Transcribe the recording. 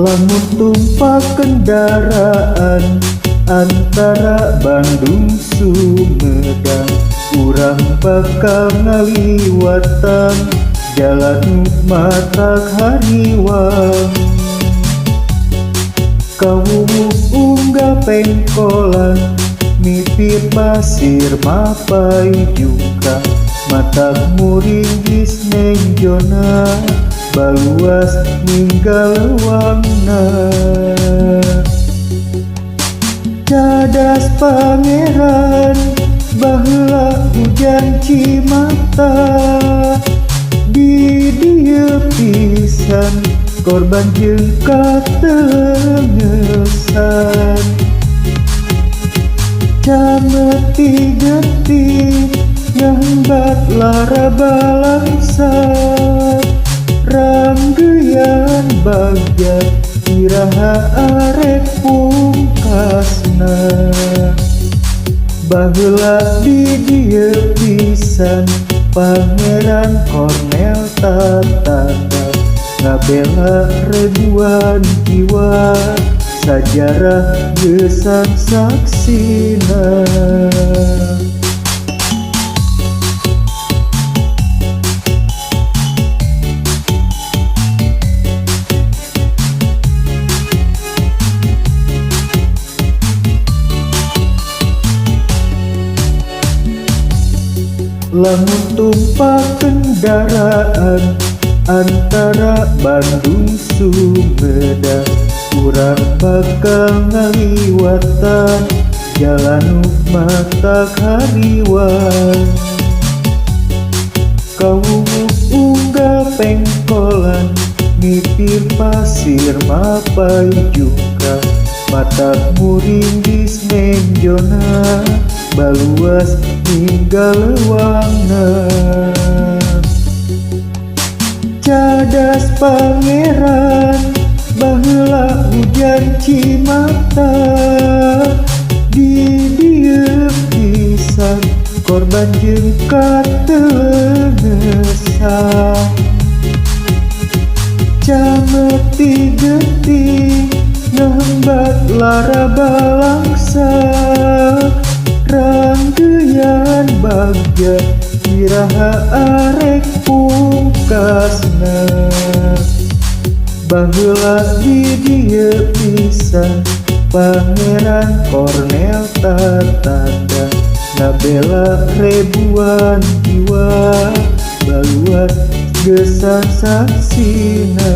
Lamun tumpak kendaraan antara Bandung Sumedang, urang bakal ngaliwatan jalan matak hariwang. Kawuwuh unggal pengkolan mipir pasir mapai jungkang, matak muringgis nenjona baluas ninggal lewangna. Cadas Pangeran baheula hujan cimata, di dieu pisan korban jeung katengesan. Cameti getih ngembat lara balangsat, ranggeyan bagja iraha arek pungkasna. Baheula di dieu pisan Pangeran Cornel tatangkap, ngabela ribuan jiwa sajarah geusang saksina. Lamun tumpak kendaraan antara Bandung Sumedang, urang bakal ngaliwatan jalan matak hariwang. Kawuwuh unggal pengkolan mipir pasir mapai jungkang, matak muringgis nenjona baluas ninggal lewangna. Cadas Pangeran baheula hujan cimata, di dieu pisan korban jeung katengesan. Cameti getih ngembat lara balangsak, ranggeyan bagja iraha arek pungkasna. Baheula di dieu pisan Pangeran Cornel tatanda, ngabela ribuan jiwa baluas geusang saksina.